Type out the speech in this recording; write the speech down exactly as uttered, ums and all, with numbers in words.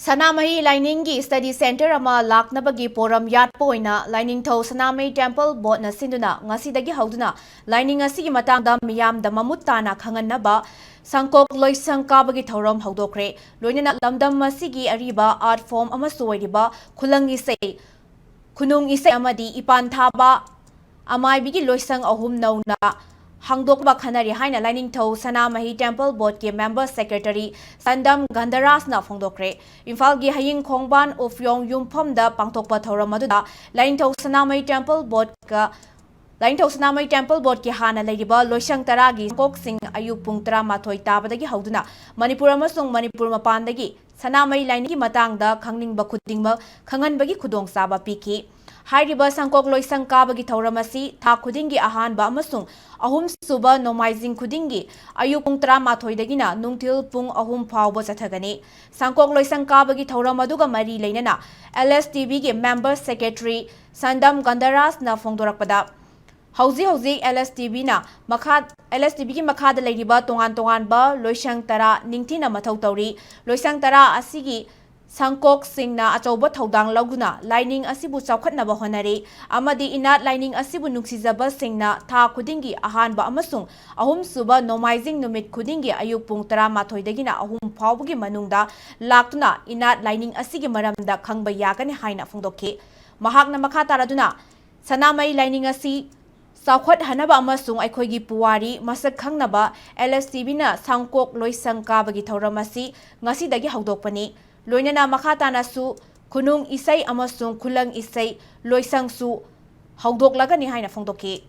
ꯁꯅꯥꯃꯍꯤ ꯂꯥꯏꯅꯤꯡꯒꯤ study centre ꯑꯃ ꯂꯥꯛꯅꯕꯒꯤ ꯄꯣꯔꯝ ꯌꯥꯠꯄ ꯑꯣꯏꯅ ꯂꯥꯏꯅꯤꯡꯊꯧ ꯁꯅꯥꯃꯍꯤ Temple Boardꯅ ꯁꯤꯟꯗꯨꯅ ꯉꯁꯤꯗꯒꯤ ꯍꯧꯗꯨꯅ ꯂꯥꯏꯅꯤꯡ ꯑꯁꯤꯒꯤ ꯃꯇꯥꯡꯗ ꯃꯤꯌꯥꯝꯗ ꯃꯃꯨꯠ ꯇꯥꯅ ꯈꯪꯍꯟꯅꯕ ꯁꯪꯀꯣꯛ ꯂꯣꯏꯁꯪ ꯀꯥꯕꯒꯤ ꯊꯧꯔꯝ ꯍꯧꯗꯣꯛꯈ꯭ꯔꯦ꯫ ꯂꯣꯏꯅꯅ ꯂꯝꯗꯝ ꯑꯁꯤꯒꯤ ꯑꯔꯤꯕ art form ꯑꯃꯁꯨ ꯑꯣꯏꯔꯤꯕ ꯈꯨꯂꯪ ꯏꯁꯩ, ꯈꯨꯅꯨꯡ ꯏꯁꯩ ꯑꯃꯗꯤ ꯏꯄꯥꯟ ꯊꯥꯕ ꯑꯃꯥꯏꯕꯤꯒꯤ ꯂꯣꯏꯁꯪ ꯑꯍꯨꯝ ꯅꯧꯅ ꯍꯥꯡꯗꯣꯛꯄ ꯈꯟꯅꯔꯤ ꯍꯥꯏꯅ ꯂꯥꯏꯅꯤꯡꯊꯧ ꯁꯅꯥꯃꯍꯤ Temple Boardꯀꯤ member secretary ꯁꯟꯗꯝ ꯒꯟꯙꯔꯥꯖꯅ ꯐꯣꯡꯗꯣꯛꯈ꯭ꯔꯦ꯫ ꯏꯝꯐꯥꯜꯒꯤ ꯍꯌꯤꯡ ꯈꯣꯡꯕꯥꯟ ꯎꯐꯌꯣꯡ ꯌꯨꯝꯐꯝꯗ ꯄꯥꯡꯊꯣꯛꯄ ꯊꯧꯔꯝ ꯑꯗꯨꯗ ꯂꯥꯏꯅꯤꯡꯊꯧ ꯁꯅꯥꯃꯍꯤ Temple Boardꯀ, ꯂꯥꯏꯅꯤꯡꯊꯧ ꯁꯅꯥꯃꯍꯤ Temple Boardꯀꯤ ꯍꯥꯟꯅ ꯂꯩꯔꯤꯕ ꯂꯣꯏꯁꯪ ꯇꯔꯥꯒꯤ ꯁꯪꯀꯣꯛꯁꯤꯡ ꯑꯌꯨꯛ ꯄꯨꯡ ꯇꯔꯥꯃꯥꯊꯣꯏ ꯇꯥꯕꯗꯒꯤ ꯍꯧꯗꯨꯅ ꯃꯅꯤꯄꯨꯔ ꯑꯃꯁꯨꯡ ꯃꯅꯤꯄꯨꯔ ꯃꯄꯥꯟꯗꯒꯤ ꯁꯅꯥꯃꯍꯤ ꯂꯥꯏꯅꯤꯡꯒꯤ ꯃꯇꯥꯡꯗ ꯈꯪꯅꯤꯡꯕ ꯈꯨꯗꯤꯡꯃꯛ ꯈꯪꯍꯟꯕꯒꯤ ꯈꯨꯗꯣꯡꯆꯥꯕ ꯄꯤꯈꯤ꯫ ꯍꯥꯏꯔꯤꯕ ꯁꯪꯀꯣꯛ ꯂꯣꯏꯁꯪ ꯀꯥꯕꯒꯤ ꯊꯧꯔꯝ ꯑꯁꯤ ꯊꯥ ꯈꯨꯗꯤꯡꯒꯤ ꯑꯍꯥꯟꯕ ꯑꯃꯁꯨꯡ ꯑꯍꯨꯝꯁꯨꯕ ꯅꯣꯡꯃꯥꯏꯖꯤꯡ ꯈꯨꯗꯤꯡꯒꯤ ꯑꯌꯨꯛ ꯄꯨꯡ ꯇꯔꯥꯃꯥꯊꯣꯏꯗꯒꯤꯅ ꯅꯨꯡꯊꯤꯜ ꯄꯨꯡ ꯑꯍꯨꯝ ꯐꯥꯎꯕ ꯆꯠꯊꯒꯅꯤ꯫ ꯁꯪꯀꯣꯛ ꯂꯣꯏꯁꯪ ꯀꯥꯕꯒꯤ ꯊꯧꯔꯝ ꯑꯗꯨꯒ ꯃꯔꯤ ꯂꯩꯅꯅ LSTBꯒꯤ member secretary ꯁꯟꯗꯝ ꯒꯟꯙꯔꯥꯖꯅ ꯐꯣꯡꯗꯣꯔꯛꯄꯗ, ꯍꯧꯖꯤꯛ ꯍꯧꯖꯤꯛ LSTBꯅ ꯃꯈꯥ, LSTBꯒꯤ ꯃꯈꯥꯗ ꯂꯩꯔꯤꯕ ꯇꯣꯉꯥꯟ ꯇꯣꯉꯥꯟꯕ ꯂꯣꯏꯁꯪ ꯇꯔꯥ ꯅꯤꯡꯊꯤꯅ ꯃꯊꯧ ꯇꯧꯔꯤ꯫ ꯂꯣꯏꯁꯪ ꯇꯔꯥ ꯑꯁꯤꯒꯤ ꯁꯪꯀꯣꯛꯁꯤꯡꯅ ꯑꯆꯧꯕ ꯊꯧꯗꯥꯡ ꯂꯧꯗꯨꯅ ꯂꯥꯏꯅꯤꯡ ꯑꯁꯤꯕꯨ ꯆꯥꯎꯈꯠꯅꯕ ꯍꯣꯠꯅꯔꯤ ꯑꯃꯗꯤ ꯏꯅꯥꯠ ꯂꯥꯏꯅꯤꯡ ꯑꯁꯤꯕꯨ ꯅꯨꯡꯁꯤꯖꯕꯁꯤꯡꯅ ꯊꯥ ꯈꯨꯗꯤꯡꯒꯤ ꯑꯍꯥꯟꯕ ꯑꯃꯁꯨꯡ ꯑꯍꯨꯝꯁꯨꯕ ꯅꯣꯡꯃꯥꯏꯖꯤꯡ ꯅꯨꯃꯤꯠ ꯈꯨꯗꯤꯡꯒꯤ ꯑꯌꯨꯛ ꯄꯨꯡ ꯇꯔꯥꯃꯥꯊꯣꯏꯗꯒꯤꯅ ꯑꯍꯨꯝ ꯐꯥꯎꯕꯒꯤ ꯃꯅꯨꯡꯗ ꯂꯥꯛꯇꯨꯅ ꯏꯅꯥꯠ ꯂꯥꯏꯅꯤꯡ ꯑꯁꯤꯒꯤ ꯃꯔꯝꯗ ꯈꯪꯕ ꯌꯥꯒꯅꯤ ꯍꯥꯏꯅ ꯐꯣꯡꯗꯣꯛꯈꯤ꯫ ꯃꯍꯥꯛꯅ ꯃꯈꯥ ꯇꯥꯔꯗꯨꯅ, ꯁꯅꯥꯃꯍꯤ ꯂꯥꯏꯅꯤꯡ ꯑꯁꯤ ꯆꯥꯎꯈꯠꯍꯟꯅꯕ ꯑꯃꯁꯨꯡ ꯑꯩꯈꯣꯏꯒꯤ ꯄꯨꯋꯥꯔꯤ ꯃꯁꯛ ꯈꯪꯅꯕ LSTBꯅ ꯁꯪꯀꯣꯛ ꯂꯣꯏꯁꯪ ꯀꯥꯕꯒꯤ ꯊꯧꯔꯝ ꯑꯁꯤ ꯉꯁꯤꯗꯒꯤ ꯍꯧꯗꯣꯛꯄꯅꯤ꯫ ꯂꯣꯏꯅꯅ ꯃꯈꯥ ꯇꯥꯅꯁꯨ ꯈꯨꯅꯨꯡ ꯏꯁꯩ ꯑꯃꯁꯨꯡ ꯈꯨꯂꯪ ꯏꯁꯩ ꯂꯣꯏꯁꯪꯁꯨ ꯍꯧꯗꯣꯛꯂꯒꯅꯤ ꯍꯥꯏꯅ ꯐꯣꯡꯗꯣꯛꯈꯤ꯫